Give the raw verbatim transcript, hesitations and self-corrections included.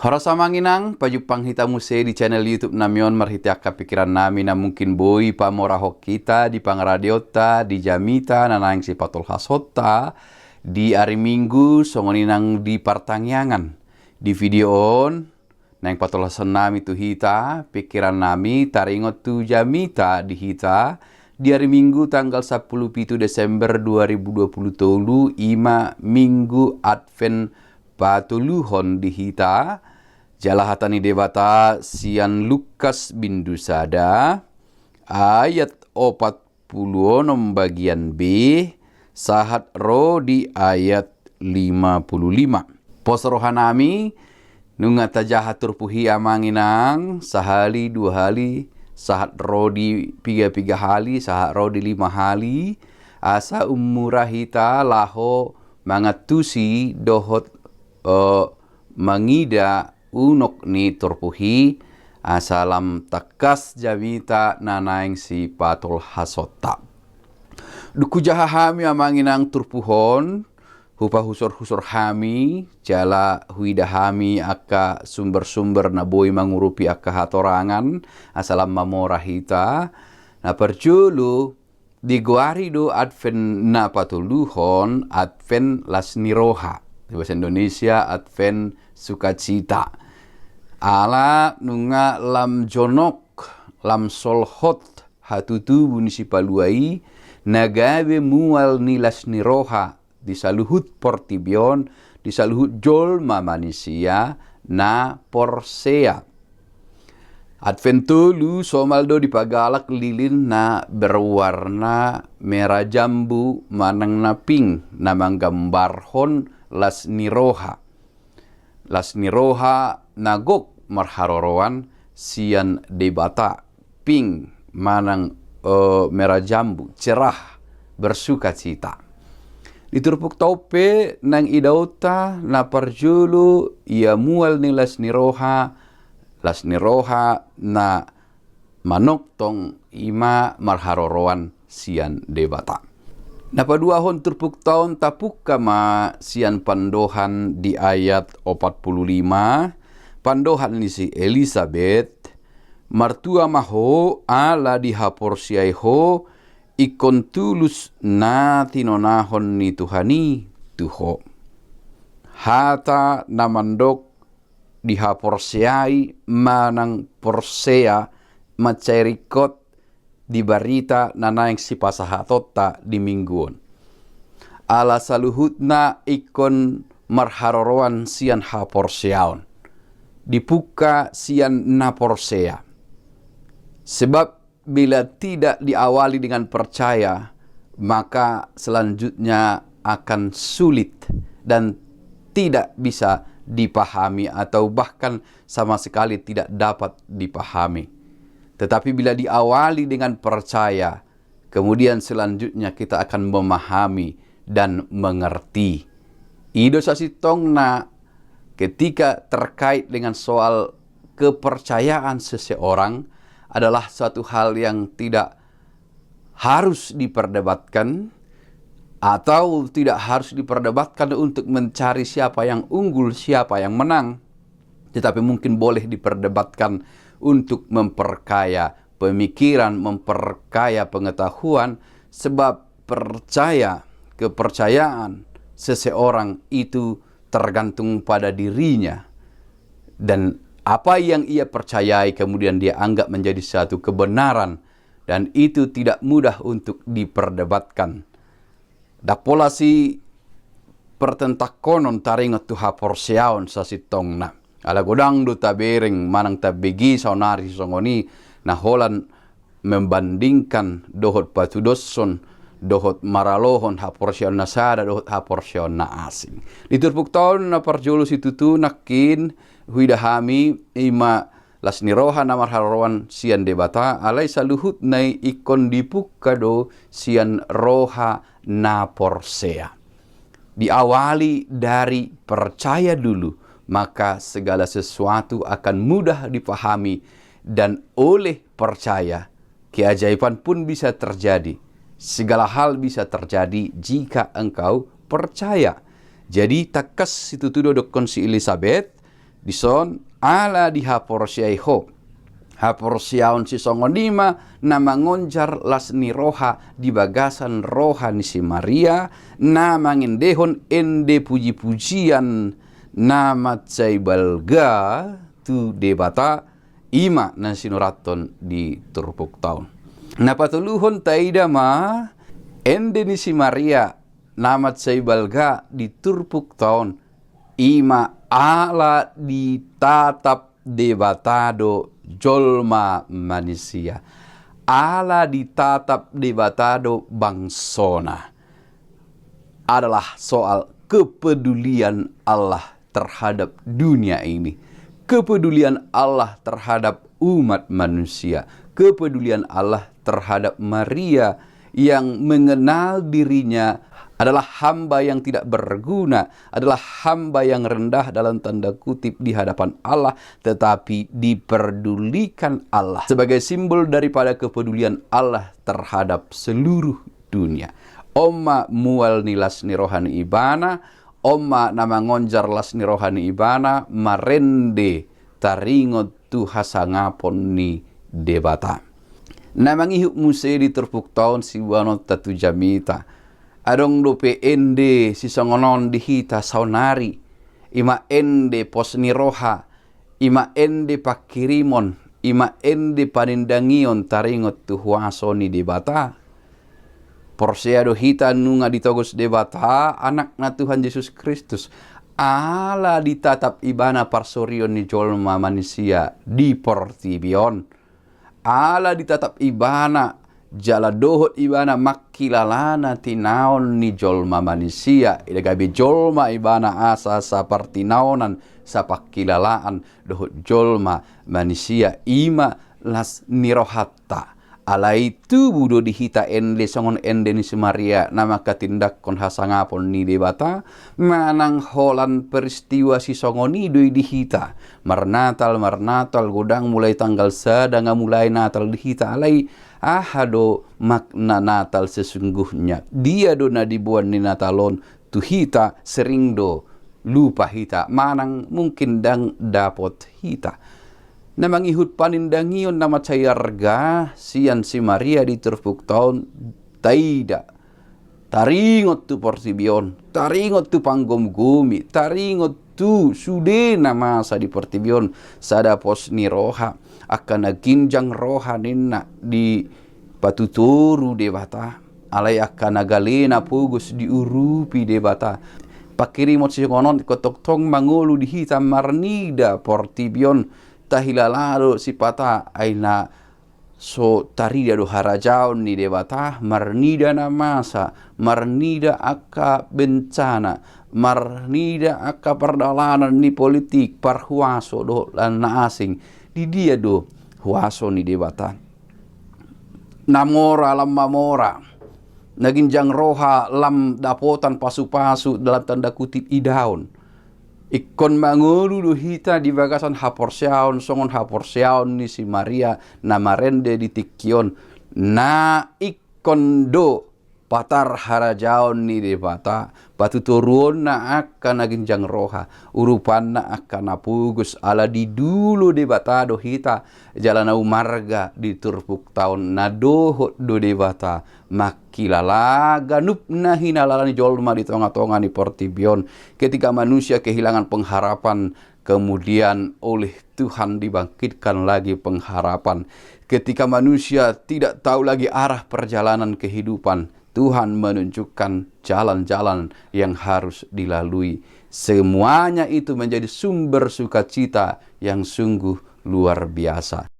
Horas amang inang, pajumpang hita muse di channel YouTube nami on marhite angka pikiran nami na mungkin boi pamorahon hita di pangaradeonta di jamita na naeng sipatolhasonta di ari Minggu songon i nang di partangiangan. Di video on naeng patolhason nami tu hita pikiran nami taringot tu jamita di hita di ari Minggu tanggal sampulu pitu Desember dua ribu dua pulu tolu, ima Minggu Advent patoluhon di hita. Jala hata ni Debata sian Lukas bindu sada ayat opat pulu onom bagian B sahat ro di ayat lima pulu lima. Pos roha nami, nunga tajaha turpuk i amang inang, sahali dua hali, sahat ro di piga-piga hali, sahat ro di lima hali, asa ummura hita laho mangantusi dohot, eh, mangida unok ni turpuk i, asa lam tangkas jamita na naeng sipatolhasonta. Dung hujaha hami amang inang turpuk on, hupahusorhusor hami, jala huida hami angka sumbersumber na boi mangurupi angka hatorangan, asa lam mamora hita. Na parjolo, digoari do Advent na patoluhon Advent las ni roha. Di bahasa Indonesia Advent sukacita. Ala nunga lam jonok, lam solhot hatutubu ni Sipalua i, na gabe mual ni las ni roha di saluhut portibi on, di saluhut jolma manisia na porsea. Advent tolu somal do dipagalak lilin na berwarna merah jambu manang na pink, na manggambarhon las ni roha. Las ni roha na gok marharoroan sian Debata, pink manang, eh, merah jambu, cerah, bersukacita. Di turpukta on pe naeng idaonta na parjolo ia mual ni las ni roha, las ni roha na manongtong ima marharoroan sian Debata. Na paduahon turpukta on tapungka ma sian pandohan di ayat opat pulu lima, pandohan ni si Elisabet, martua ma ho ala dihaporseai ho ingkon tulus na tinonahon ni Tuhan i tu ho. Hata na mandok dihaporseai manang porsea mansai ringkot di barita na naeng sipasahatonta di minggu on. Ala saluhutna ingkon marharoroan sian haporseaon. Dipungka sian na porsea. Sebab bila tidak diawali dengan percaya, maka selanjutnya akan sulit dan tidak bisa dipahami atau bahkan sama sekali tidak dapat dipahami. Tetapi bila diawali dengan percaya, kemudian selanjutnya kita akan memahami dan mengerti. I do sasintongna ketika terkait dengan soal kepercayaan seseorang adalah suatu hal yang tidak harus diperdebatkan atau tidak harus diperdebatkan untuk mencari siapa yang unggul, siapa yang menang. Tetapi mungkin boleh diperdebatkan untuk memperkaya pemikiran, memperkaya pengetahuan, sebab percaya, kepercayaan seseorang itu tergantung pada dirinya. Dan apa yang ia percayai kemudian dia anggap menjadi satu kebenaran, dan itu tidak mudah untuk diperdebatkan. Ndang pola sipertentanghonon taringot tu haporseaon sasintongna. Ala godang do tabereng manang tabege saonari songon i na holan membandingkan dohot patudoshon dohot maralohon haporseaon na sada dohot haporseaon na asing. Di turpukta on na parjolo situtu nangkin huida hami ima las ni roha na marharoroan sian Debata, alai saluhutna i ingkon dipungka do sian roha na porsea. Diawali dari percaya dulu, maka segala sesuatu akan mudah dipahami, dan oleh percaya, keajaiban pun bisa terjadi. Segala hal bisa terjadi jika engkau percaya. Jadi, tangkas situtu do dokkon si Elisabet, Dison ala dihaporseai ho. Haporseaon sisongon i ma na mangonjar las ni roha di bagasan roha ni si Maria, na mangendehon ende puji-pujian na mansai balga tu Debata, i ma na sinurathon di turpukta on. Na patoluhon taida ma ende ni si Maria na mansai balga di turpukta on, i ma ala ditatap Debata do jolma manisia. Ala ditatap Debata do bangsona. Adalah soal kepedulian Allah terhadap dunia ini, kepedulian Allah terhadap umat manusia, kepedulian Allah terhadap Maria yang mengenal dirinya adalah hamba yang tidak berguna, adalah hamba yang rendah dalam tanda kutip di hadapan Allah, tetapi diperdulikan Allah sebagai simbol daripada kepedulian Allah terhadap seluruh dunia. On ma mual ni las ni roha ni ibana, on ma na mangonjar las ni roha ni ibana, marende taringot tu hasangapon ni Debata. Na mangihut muse di turpukta on siboanonta tu jamita. Adong dope ende sisongon on di hita saonari, i ma ende pos ni roha, i ma ende pangkirimon, i ma ende panindangion taringot tu huaso ni Debata. Porsea do hita nunga ditogos Debata Anakna Tuhan Jesus Kristus, ala ditatap ibana parsorion ni jolma manisia di portibi on. Ala ditatap ibana jala dohot ibana mangkilala na tinaon ni jolma manisia, i da gabe jolma ibana asa sapartinaonan, sapangkilalaan dohot jolma manisia, i ma las ni rohanta. Alai tubu do di hita ende songon ende ni si Maria na manghatindanghon hasangapon ni Debata, manang holan peristiwa sisongon i do i di hita. Marnatal, marnatal, godang mulai tanggal sada nga mulai Natal di hita, alai aha do makna Natal sesungguhnya? Dia do na diboan ni Natal on tu hita? Sering do lupa hita, manang mungkin ndang dapot hita. Na mangihut panindangion na mansai arga sian si Maria di turpukta on taida. Taringot tu portibi on, taringot tu panggomgomi, taringot tu sude na masa di portibi on, sada pos ni roha, angka na ginjang roha ninna dipatutoru Debata, alai angka na gale na pogos diurupi Debata. Pangkirimon sisongon on ingkon tongtong mangolu di hita marnida portibi on, tahilala do sipata ai na so tarida do harajaon ni Debata, marnida na masa, marnida angka bencana, marnida angka pardalanan ni politik, parhuaso dohot na asing. Di dia do huaso ni Debata? Na mora lam mamora, na ginjang roha lam dapotan pasupasu dalam tanda kutip idaon. Ingkon mangolu do hita di bagasan haporseaon songon haporseaon ni si Maria na marende di tingki on, na ingkon do patar harajaon ni Debata, patutoruonna angka na ginjang roha, urupanna angka na pogos, ala didulo Debata do hita, jala na umarga di turpukta on na dohot do Debata mangkilala ganup na hinalala ni jolma di tongatonga ni portibi on. Ketika manusia kehilangan pengharapan, kemudian oleh Tuhan dibangkitkan lagi pengharapan. Ketika manusia tidak tahu lagi arah perjalanan kehidupan, Tuhan menunjukkan jalan-jalan yang harus dilalui. Semuanya itu menjadi sumber sukacita yang sungguh luar biasa.